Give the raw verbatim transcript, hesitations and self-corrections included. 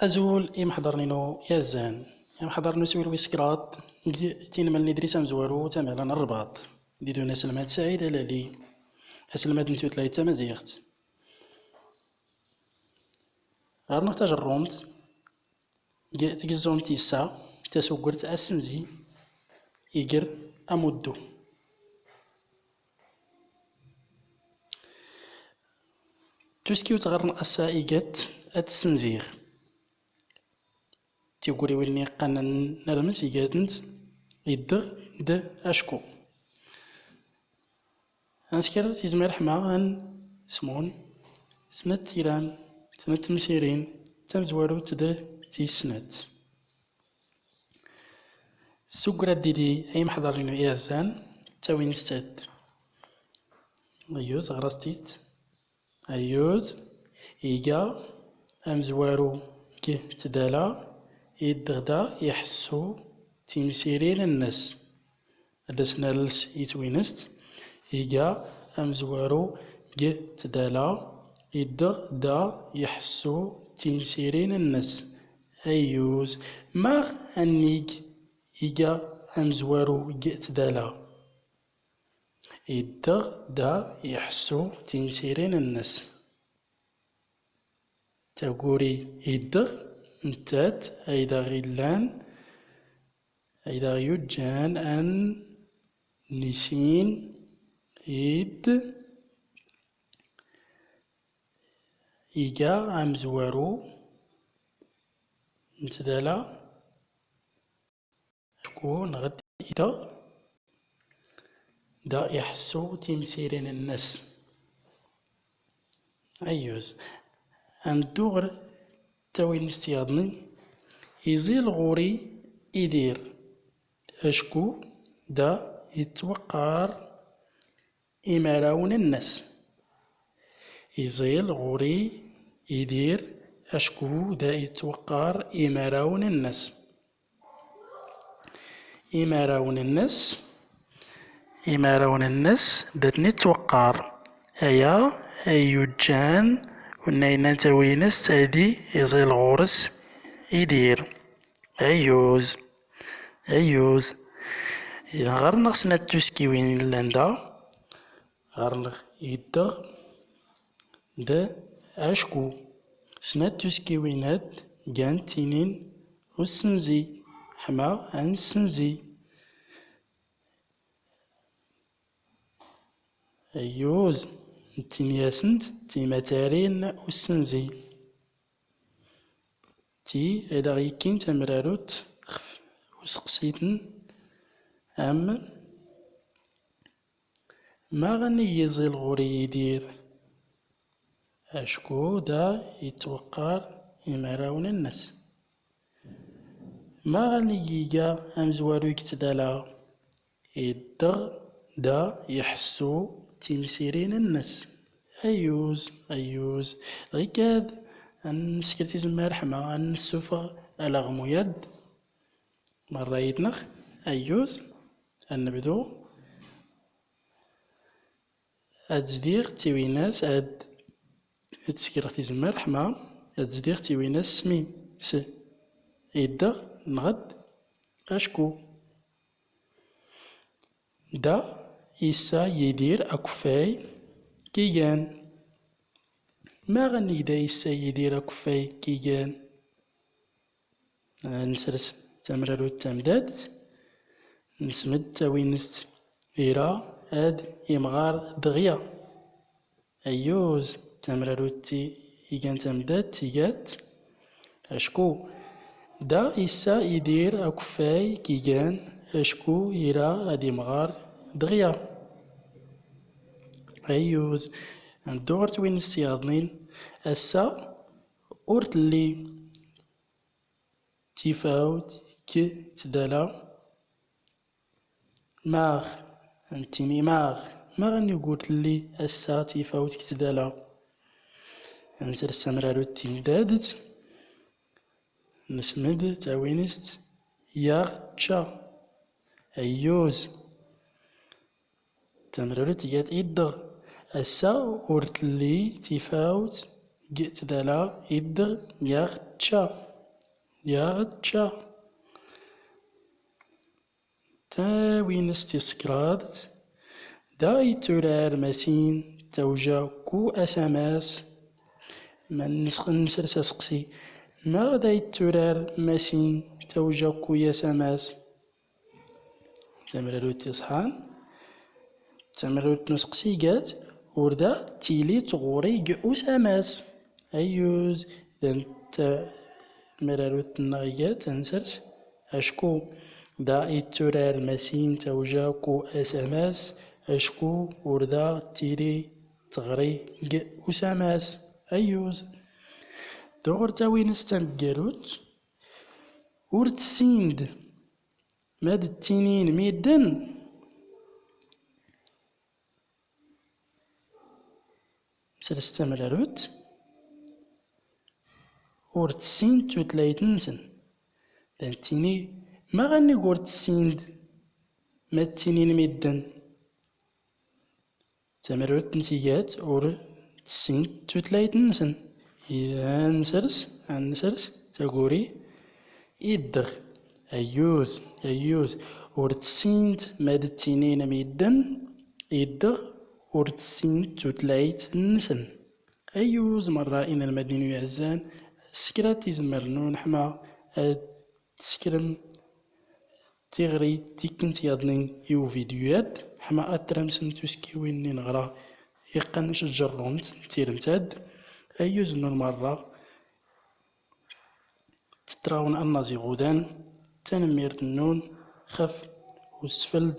Azul imḥḍarn-inu iɛzzan, imḥḍarn n uswir wis kraḍ g tinml n idris amzwaru tamhla n Rrbaṭ, d-idun aselmad Saɛid Alali, aselmad n tutlayt tamaziɣt. Ɣer-neɣ tajerrumt g tgezzumt issa, tasugert assenzi iger amuddu. Tuskiwt ɣer-neɣ ass-a iga-tt ad tessenziɣ. Tiguriwin-nni qqanen nermes iga-tent iddeɣ d acku. Ad nsker tizmar ḥma ad nsmun snat tiram, snat temsirin, tamezwarut d tis snat. Suggra didi ay imḥḍarn-inu iɛzzan, tawinest ad. Ayyuz, ɣras-tt-id. Ayyuz, iga amezwaru g tdala, iddeɣ da iḥessu timsirin-nnes. Ad as-nales i twinest, iga amezwaru g tdala, iddeɣ da iḥessu timsirin-nnes. Ayyuz, maɣ annig iga amezwaru g tdala? Iddeɣ da iḥessu timsirin-nnes. Taguri iddeɣ, nettat ay d aɣ-illan, ay d aɣ-yuǧǧan ad nissin id iga amezwaru n tdala. Acku nɣed iddeɣ da iḥessu timsirin-nnes. Ayyuz. Ad neddu ɣer tawinest yaḍnin. Iẓil ɣur-i Idir acku da yettwaqqar imarawen-nnes. Iẓil ɣur-i Idir acku da yettwaqqar imarawen-nnes. Imarawen-nnes, imarawen-nnes da ten-ittwaqqar. Aya ay yuǧǧan unnayen n tawinest ad iẓil ɣur-s Idir. Ayyuz, ayyuz. Ɣer-neɣ snat tuskiwin llan da. Ɣer-neɣ iddeɣ d acku. Snat tuskiwin ad gant tinin ussenzi, ḥma ad nessenzi. Ayyuz, nettini-asent timatarin ussenzi. Ti ad aɣ-yekkin tamrarut xef useqsi-ten am: Maɣ annig iẓil ɣur-i Yidir? Acku da yettwaqqar imarawen-nnes. Maɣ annig iga amezwaru g tdala? Iddeɣ da iḥessu timsirin-nnes. Ayyuz, ayyuz. Ɣikad ad nesker tizemmar ḥma ad nessufeɣ alaɣmu yad. Merra yid-neɣ, ayyuz, ad nebdu. Ad zdiɣ tiwinas, ad, ad skreɣ tizemmar ḥma, ad zdiɣ tiwinas s mi, s, iddeɣ, nɣed, acku. Da issa Yidir akeffay kigan. Maɣ annig da issa Yidir akeffay kigan? Ad nsers tamrarut tamdadt, nsmed tawinest ira ad imɣar dɣya. Ayyuz, tamrarut igan tamdadt iga-t. Acku da issa Idir akeffay kigan, acku ira ad imɣar dɣya. Ayyuz, neddu ɣer twinest yaḍnin. Ass-a ur telli tifawt g tdala. Maɣ, ad nettini maɣ, maɣ annig ur telli ass-a tifawt g tdala? Ad nsers tamrarut timdadt, nsmed tawinest yaɣ čča. Ayyuz. Tamrarut tga-t iddeɣ. Ass-a ur telli tifawt g tdala, iddeɣ yaɣ čča. yaɣ čča. Tawinest tis kraḍt. Da itturar Masin tawja ku asamas. Ma nsers aseqsi, maɣ da itturar Masin tawja ku asamas? Tamrarut iṣḥan, tamrarut n useqsi iga-tt: ur da ttili tɣuri g usamas. Ayyuz. Dan tamrarut nneɣ iga-tt ad nsers: acku da itturar Masin tawja ku asamas, acku ur da ttili tɣuri g usamas. Ayyuz. Duɣur tawinest tameggarut: ur tessind mad ttinin midden. Sers tamrarut: ur tessin tutlayt-nsen. Da nettini, maɣ nnig ur tessind mad ttinin midden? Tamrarut n tigat: ur tessint tutlayt-nsen. Ad nsers, ad nsers taguri: iddeɣ. Ayyuz, ayyuz. Ur tessint mad ttinin midden, iddeɣ ur tessint tutlayt-nsen. Ayyuz merra inelmaden-inu iɛezzan, s kra n tizemmar-nnun ḥma ad teskrem tiɣri tikkent yaḍnin i uvidyu-ad, ḥma ad tramsem tuskiwin-nni neɣra iqqan cejjerrumt n tiremt-ad. Ayyuz-nnun merra, ttṛawen annaẓ iɣudan, tanemmirt-nnun xef usfeld